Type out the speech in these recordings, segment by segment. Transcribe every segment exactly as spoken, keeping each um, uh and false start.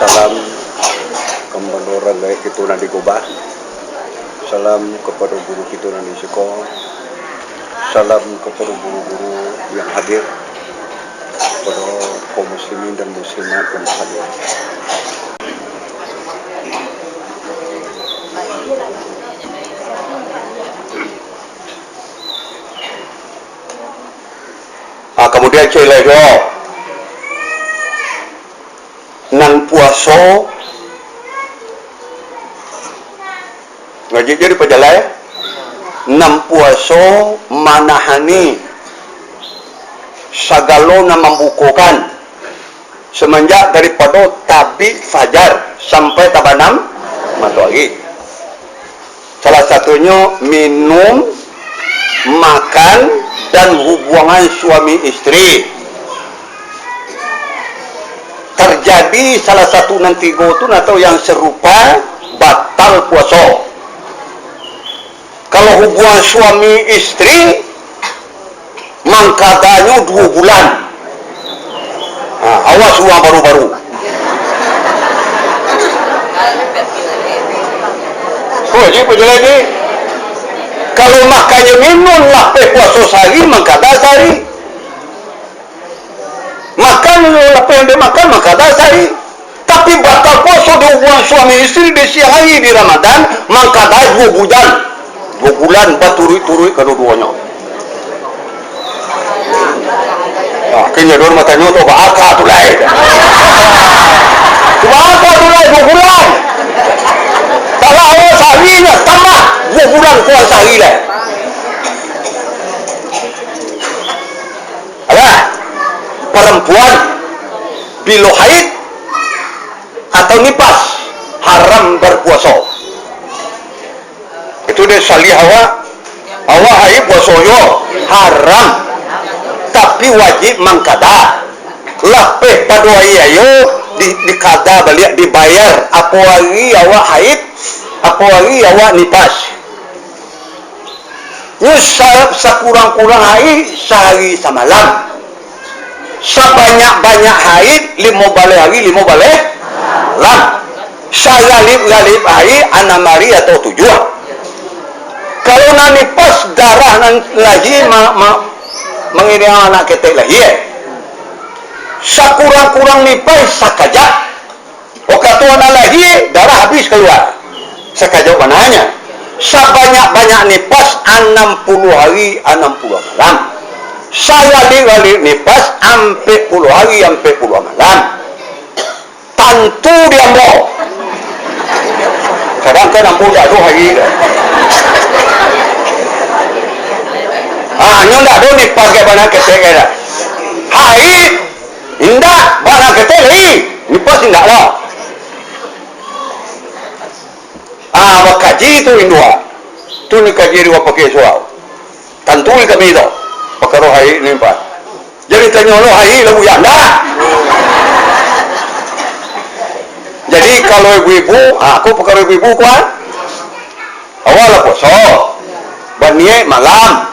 Salam kapado urang gaek kito nan di Gobah. Salam kapado guru kito nan di siko. Salam kapado guru-guru yang hadir, kapado kaum muslimin dan muslimat yang hadir. Ah, kamudian, cek lai juo. Nan puaso, wajib jadi pajalai. Nan puaso manahani sagalo nan mambukokan, samanjak daripado tabik fajar sampai tabanam matoari. Salah satunyo minum, makan, dan hubungan suami istri. Tarjadi salah satu nan tigo tu atau yang sarupa, batal puaso. Kalau hubungan suami istri, mangkadanyo duo bulan. Ha, awas urang baru-baru. Oh, jadi pajalai ni. Kalau makan jo minum lapeh puaso sahari, mangkada sahari. Makan jo lapeh ambiak makan, mangkada sahari. Tapi batal puaso di hubungan suami istri di siang hari di Ramadan, mangkada duo bulan. Duo bulan baturuik-turuik kaduo-duonyo. Nah, kini ado urang batanyo tu, "Baa tu lai?" Tu baa tu lai duo bulan? Kalau awak sahari nyo tambah duo bulan kurang sahari lai. Alah, parampuan bilo haid atau nipas haram barpuaso. Itu dek salih awak. Awak haid puaso juo, haram. Tapi wajib mangkada. Lapeh pado ari ayo, di, dikada baliak, dibayar. Apo ari awak haid, apo ari awak nipas. Nyo sa-, sakurang-kurang haid sahari samalam. Sabanyak-banyak haid limo baleh ari, limo baleh malam. Sagalip-galip haid anam ari atau tujuah. Kalau nan nipas, darah nan lahia ma-, ma-, mangiringi anak ketek lahia, sakurang-kurang nipas sakajap. Wakatu anak lahia, darah abih kalua. Sakajap bananyo. Sabanyak-banyak nipas anam puluah ari, anam puluah malam. Sagalip-galip nipas ampek puluah ari, ampek puluah malam. Tantu di ambo. Sadangkan ambo indak ado haid. Ah, nyo indak ado nipas ka bana ketek ka. Haid. Indak, bana ketek lai, nipas indak lah. Ah, bakaji tu induak. Tu nan kaji di urang pakai surau. Tantu di kami tu. Pakaro haid nipas. Jadi tanyo lo haid lah buyah. Ndak. Jadi kalau ibu-ibu, ah, aku pakaro ibu-ibu kuat. Awak lah puaso. Baniaik malam.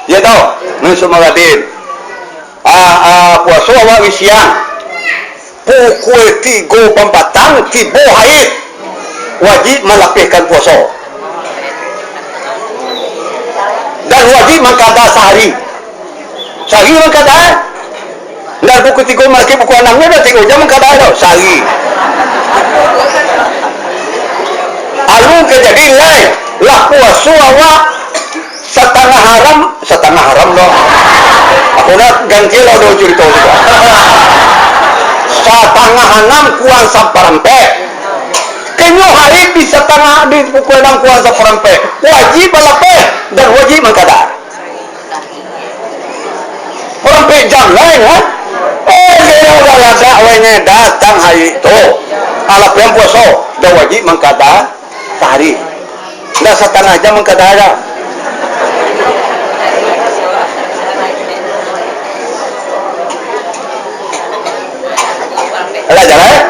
Iyo tau? Nan sumaradin. Ah, ah, puaso awak ari siang. Pukua tigo pampatang tibo haid. Wajib malapehkan puaso. Dan wajib mangkada sahari. Sahari mangkada. Ndak pukua tigo malapeh pukua anam nyo dah tigo jam mangkada tu. Sahari. Alun ka jadi lai. Lah puaso awak satangah haram, satangah haram doh. Aku nak ganti lah doh curito tu. Satangah anam kurang saparampek. Kanyo haid di satangah, di pukua anam kurang saparampek. Wajib balapeh dan wajib mangkada. Parampek jam lain, ha? Oh, iyo, lah ladak wai nyo datang haid tu. Alah, pian puaso, dah wajib mangkada sahari. Dah satangah jam mangkada aja. Alah, jalan, eh?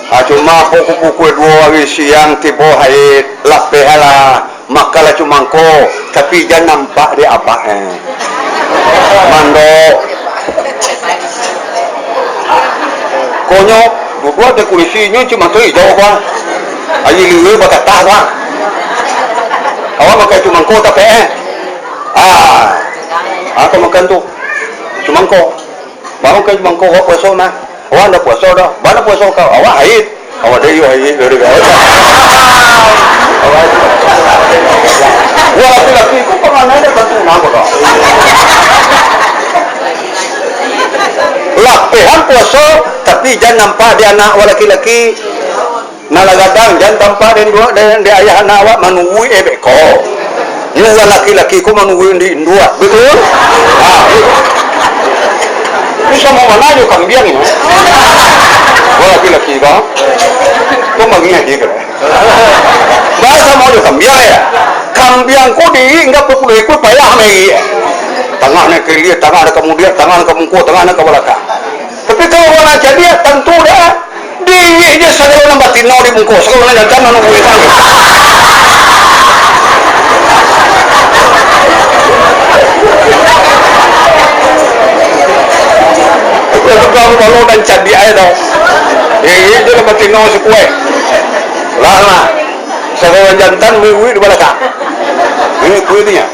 Ah, cuma pukua-pukua duo ari siang tibo haid, lapeh lah. Makalah cumangko, tapi jan nampak dek abak, eh. Mandok. Konyo duduak di kurisi nyo cuma tu ijau ko. Ayi liwe bakatah ko. Awak makai cumangko tapi eh. Ah. Apa makan tu? Cumangko. Baru makan cumangko awak puaso mah. Awak ndak puaso doh. Bana puaso kau. Awak haid. Awak dah iyo haid dari kau. Awak. Wah laki-laki kau pernah ada bantu nangko doh. Lapehan puaso, tapi jan nampak di anak awak laki-laki. Nan lah gadang, jan tampak di induak, di, di ayah anak awak manunggu, eh, beko. Nyo urang laki-laki ko manunggu di induak, betul? Ha, itu. Itu samo bana jo kambiang ini. Urang laki-laki ko. Ko mangiah dia ko. Baa samo jo kambiang, ya. Kambiang ko diirik indak bapuluah ikua payah mairik. Tangah nan ka ilia, tangah nan ka mudiak, tangah nan ka muko, tangah nan ka balakang. Tapi kalau urang nan cadiak, tantu dah. Diirik je sagalo nan batino di muko, sagalo nan jantan nan nunggu itu. Tukang balo nan cadiak aja tau. Diirik je nan batino sikuek. Lah, lah. Sagalo nan jantan mairik di balakang. Ini kuihnyo.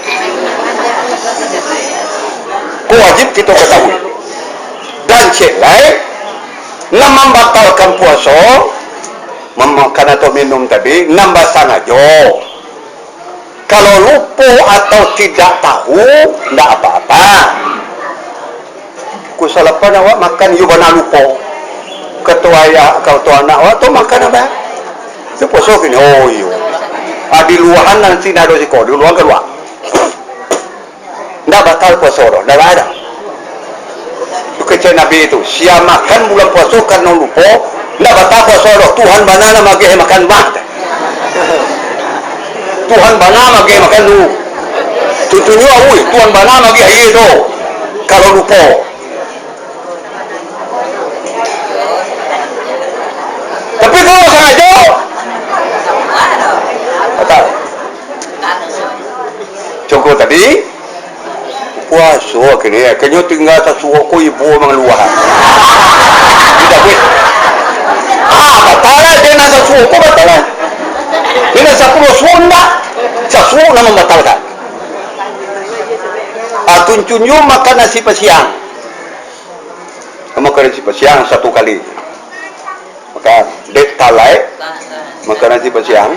Ko wajib kito katahui. Dan cek lai, nan mambatalkan puaso, mamakan atau minum tadi, nan basangajo. Kalau lupo atau tidak tahu, ndak apa-apa. Ku salapan awak makan, iyo bana lupo. Kato ayah, kato anak awak tu makan apa? Itu puaso kini, oh iyo. Ah, di luahan nan sini ado siko, di luahan kalua. Ndak batal puaso doh, ndak baa doh. Itu kecek Nabi tu, sia makan bulan puaso karano lupo, ndak batal puaso doh, Tuhan bana nan magiah makan mah. Tuhan bana magiah makan tu. Cuncunnyo, ui, Tuhan bana magiah aia tu, kalau lupo. Tapi kalau sangajo, batal. Contoh tadi, puaso kini, akhirnyo tingga sasuok ko ibo mangaluahan. Tidak boleh. Ah, batal lah, dia nak sasuok ko batal lah. Dia nak sapuluah suok ndak, sasuok nak mambatalkan. Ah, cuncunnyo makan nasi pasiang. Makan nasi pasiang satu kali. Makan. Dek talaik, makan nasi pasiang.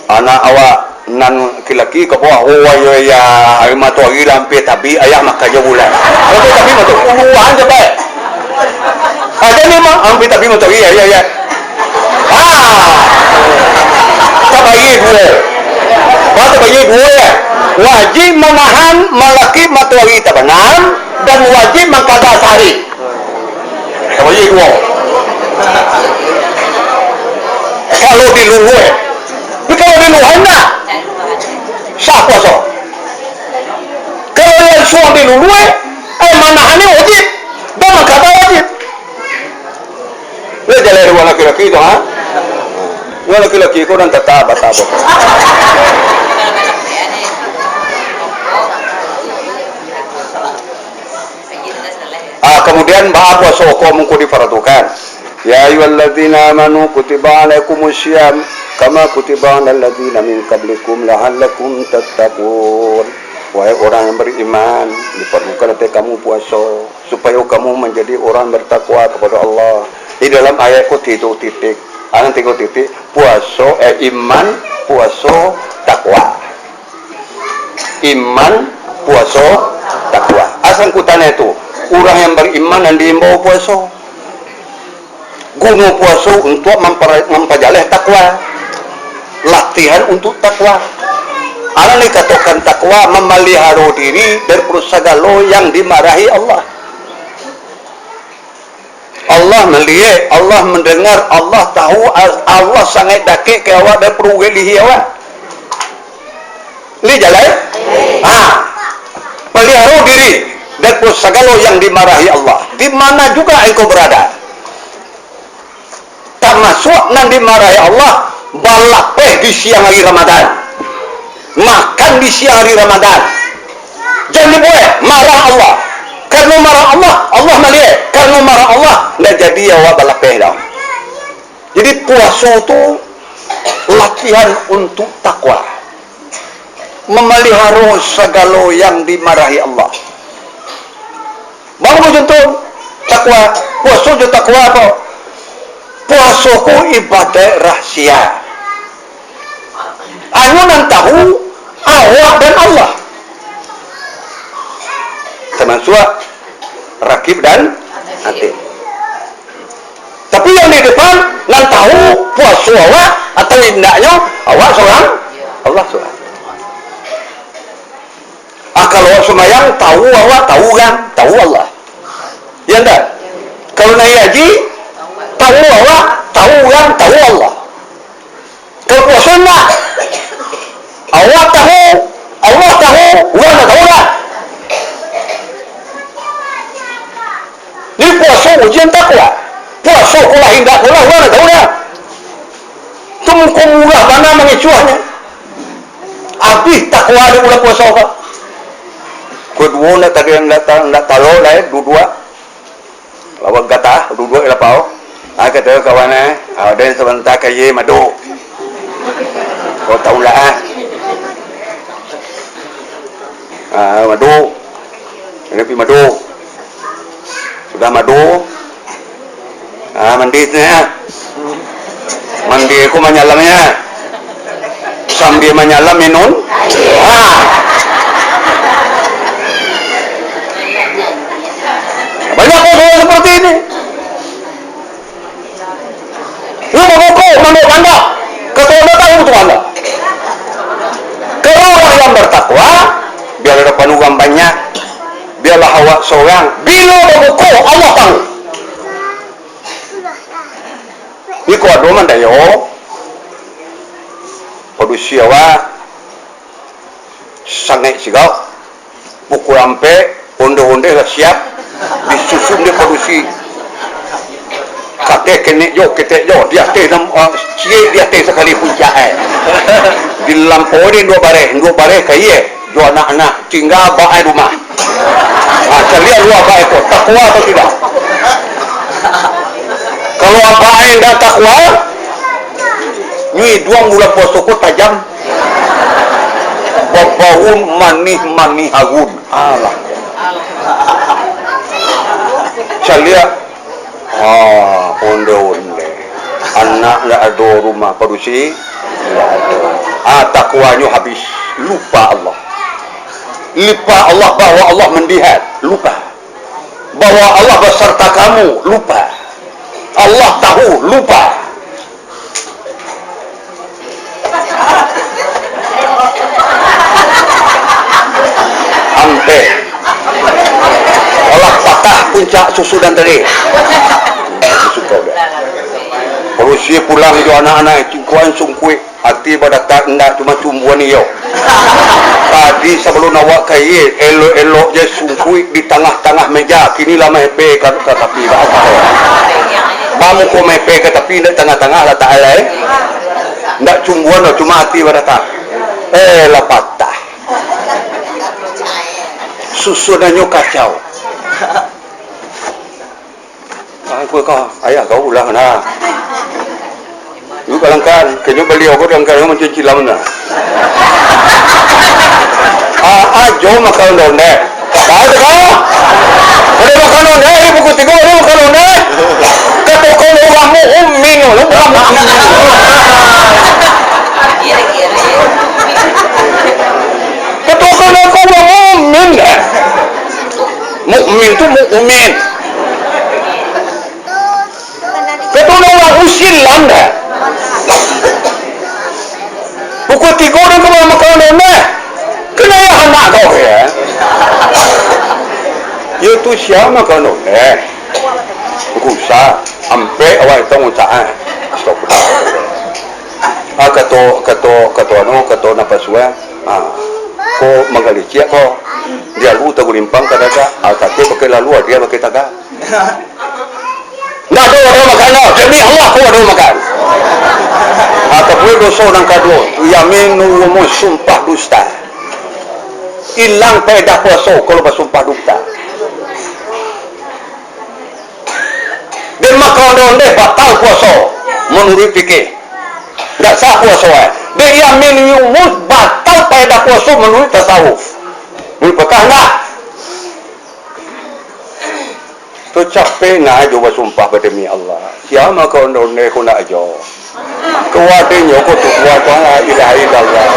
Anak awak nan laki-laki ka bawah, oh, ayo, ya, ari matoari lah ampia tabik, ayah makan jo bulan. Matoari tabik, matoari, puluahan sampai. Ada ni, Mak, ampia tabik matoari, ya, ya, ya. Ah. Tabayia duo. Wah, tabayia duo, ya. Wajib manahan malakik matoari tabanam, dan wajib mangkada sahari. Tabayia duo. Kalau diluluih. Tapi kalau diluluih ndak, sah puaso. Kalau langsuang diluluih, eh, manahannyo wajib. Dan mangkada wajib. Lah jaleh dek urang laki-laki tu, ha? Urang laki-laki ko nan tata batabo. Ah, kamudian, baa puaso ko mangko difaradukan? "Ya ayyuhalladzina amanu kutiba alaikumus shiyam kama kutiba alal ladzina min qablikum la'allakum tattaqun." Wahai urang yang bariman, difaradkan ateh kamu puaso, supayo kamu manjadi urang bertakwa kapado Allah. Di dalam ayat ko tigo titik. Anan tigo titik, puaso, eh, iman, puaso, takwa. Iman, puaso, takwa. Asa angkutannyo tu, urang yang bariman nan diimbau puaso. Guno puaso untuak mampara-, mampajaleh takwa. Latihan untuak takwa. Anan dikatokan takwa, mamaliharo diri daripado sagalo yang dimarahi Allah. Allah maliek, Allah mandangar, Allah tahu, Al-, Allah sangaik dakek ka awak daripado ugek lihia awak. Lai jaleh? Ha. Paliharo diri daripado sagalo yang dimarahi Allah. Di mana juga engkau berada. Tamasuak nan dimarahi Allah, balapeh di siang hari Ramadan. Makan di siang hari Ramadan. Jan dibuek, marah Allah. Karano marah Allah, Allah maliek. Karano marah Allah, ndak jadi awak balapeh doh. Jadi, puaso tu latihan untuak takwa. Mamaliharo sagalo yang dimarahi Allah. Baa contoh takwa, puaso jo takwa apo? Puaso ko ibadaik rahasia. Hanyo nan tahu, awak dan Allah. Tamasuak Rakib dan Atid. Tapi yang di depan, nan tahu puaso awak atau indaknyo, awak surang, Allah surang. Ah, kalau awak sumbayang, tahu awak, tahu urang, tahu Allah. Ya ndak? Kalau naiak haji, tahu awak, tahu urang, tahu Allah. Kalau puaso ndak. Awak tahu, Allah tahu, urang ndak tahu lah. Jadi puaso ujian takwa. Puaso ko lah indak ko lah, urang ndak tahu lah. Tu muko murah bana mangicuahnyo. Abih takwa di bulan puaso ko. Kaduo ndak tadi, ndak ta-, ndak talo lai, duduak. Lawak gatah, duduak di lapau. Ah, kato kawan, eh, "Ah, den sabanta ka aia madu." Kau tahu lah, ah. Ah, madu. Ini pi madu. Sudah madu, ah, mandi tu, ya. Mandi ko manyalamnya. Sambia manyalam minum. Ah. Banyak urang seperti ini. Lu babuko, manuak kandak. Kato Allah tahu tu kandak. Kalau urang yang bertakwa, biarlah depan urang banyak, biarlah awak sorang. Bilo babuko, Allah tahu. Iko ado mandayo, padusi awak sangaik sigak. Pukul ampek, ondeh-ondeh lah siap, disusun dek padusi. Kateh kenek jo, ketek jo, di ateh nam, ah, ciek di ateh sakali puncak, eh. Dilampau dek induak bareh, induak bareh ka aia, jo anak-anak, tingga abak ai rumah. Ah, caliak lu abak ai ko, takwa atau tidak? Kalau abak ai indak takwa, nyo iduang bulan puaso ko tajam. Babaun manih-manih aun. Alah. Caliak. Ah, ondeh-ondeh. Anak ndak ado, rumah padusi ndak ado. Ah, takwanyo habis. Lupa Allah. Lupa Allah, bahwa Allah mandihat. Lupa. Bahwa Allah beserta kamu. Lupa. Allah tahu. Lupa. Ampek. Alah patah puncak susunan tadi. Padusi pulang jo anak-anak, cingkuan sungkuik, ati badatak indak cuma cumbuan iyo. Tadi sabalun awak ka aia, elok-elok je sungkuik di tangah-tangah meja, kini lah maepek ka, ka tapi, baa caro? Bamuko maepek ka tapi, indak tangah-tangah latak ai lai. Ndak cumbuan doh, cuma ati badatak. Eh, lah patah. Susunannyo kacau. Ah, kau, kau, ayah kau ulah nah. Lu kalangkan, kenyo baliau kau kalangkan macam cilam nah. Ah, ajo makan ondeh. Tahu tu kau? Ada makan ondeh, di pukul tiga ada makan ondeh. Kata kau urang mukmin, urang mukmin. Kata kau urang mukmin. Mukmin tu mukmin. Kata urang usilan dah. Pukul tigo urang ka makan ondeh. Kena ya anak kau ya. Yo tu sia makan ondeh. Pukul sa, ampek awak hitong usaha. Astagfirullah. Ah, kato, kato, kato anu, kato napasuan. Ah, ko manggaliciak ko. Dia lu tagulimpang ka dada. Ah, tapi pakai lalu, dia pakai taga. Ndak ado, ado makan, ado. Demi Allah, ko ado makan. Ah, tapi doso nan kaduo, yaminu, sumpah dusta. Ilang paedah puaso kalau basumpah dusta. Dek mako ondeh-ondeh batal puaso, manuruik fikih. Ndak sah puaso, eh. Dek yamin yumus batal paedah puaso manuruik tasawuf. Manuruik fikih ndak? Tu capek nah jo basumpah bademi Allah. Sia mako ondeh-ondeh ko ndak jo. Kawadinyo ko tu kuat tu, la ilaha illallah.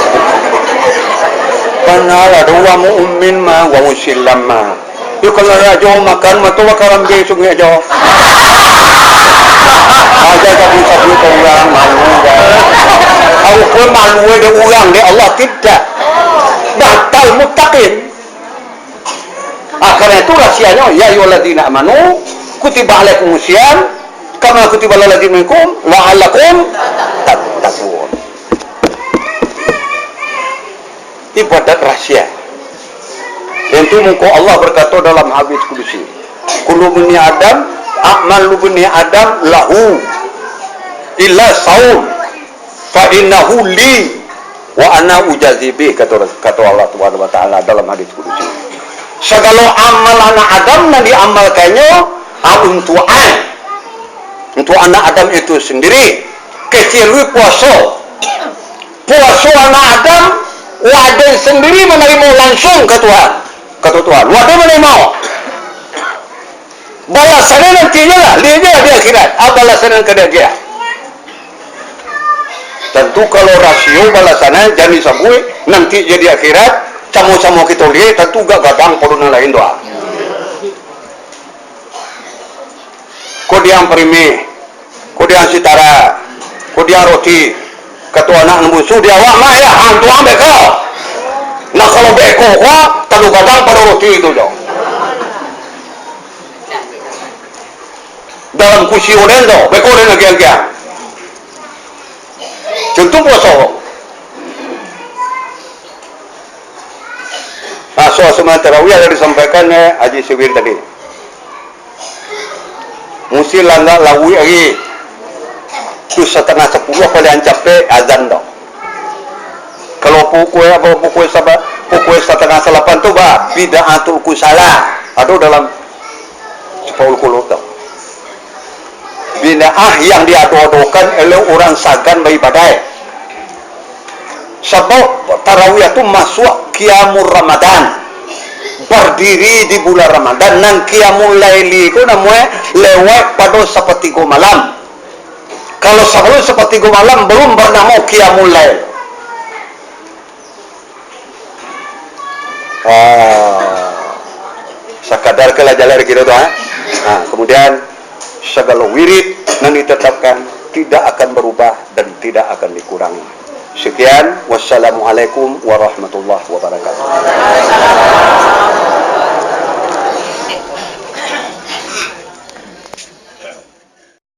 Bana lah, ado urang mukmin mah, urang muslim mah. Yo, kalau rajo makan, mah tu bakarambia sungai jo. Aja sabuik-sabuik ka urang, malu kan. Aku pun malu dek urang, dek Allah tidak. Batal mutakin. Ah, karena itu rahasianyo, ya ayyuhalladzina amanu, kutiba alaikumus siyam, kama kutiba alal ladzina min qablikum, la'allakum tattaqun. Ibadat rahasia. Yang tu mangko Allah berkata dalam hadis kudusi, "Kullu bani Adam, a'malu bani Adam lahu illa saum, fa innahu li wa ana ujazi bih," kata, kata Allah Subhanahu wa Taala dalam hadis kudusi. Sagalo amal anak Adam nan diamalkannyo, ah, untuak an, untuak anak Adam itu sendiri, kecuali puaso. Puaso anak Adam, waden sendiri manarimo langsung ka Tuhan, kato Tuhan. Waden manarimo. Balasannyo nanti je lah, liek je lah di akhirat. Ah, balasan nan ka diagiah. Tantu kalau rasio balasannyo jan disabuik, nanti je di akhirat, samo-samo kito liek, tantu gak gadang pado nan lain tu, ah. Ko diang parimih, ko diang sitara, ko diang roti, kato anak nan bunsu di awak, "Mak, yo, hantuang beko." Nah, kalau beko ko, talalu gadang pado roti tu jo. Dalam kusi den tu, beko den agiah-agiah. Contoh puaso. Ah, soal sumbayang tarawih lah disampaikan, eh, Haji Siwir tadi. Musti langak lauik lagi. Tu satangah sapuluah paliang capek azan tu. Kalau pukul, apa, pukul saba-, pukul satangah salapan tu, bah, bid'atul kusalah. Ado dalam Sifaul Qulub tu. Bid'ah yang diado-adokan oleh urang sagan baibadaik. Sabab tarawih tu masuak qiyamul Ramadan. Bardiri di bulan Ramadan, nan qiyamul laili ko namonyo lewat pado sapatigo malam. Kalau sabalum sapatigo malam, balum banamo qiyamul lail. Ah, sakadar ke lah jalan kiro tu, ha? Ha, kemudian, sagalo wirid nan ditetapkan tidak akan berubah dan tidak akan dikurangi. Sekian, wassalamualaikum warahmatullahi wabarakatuh.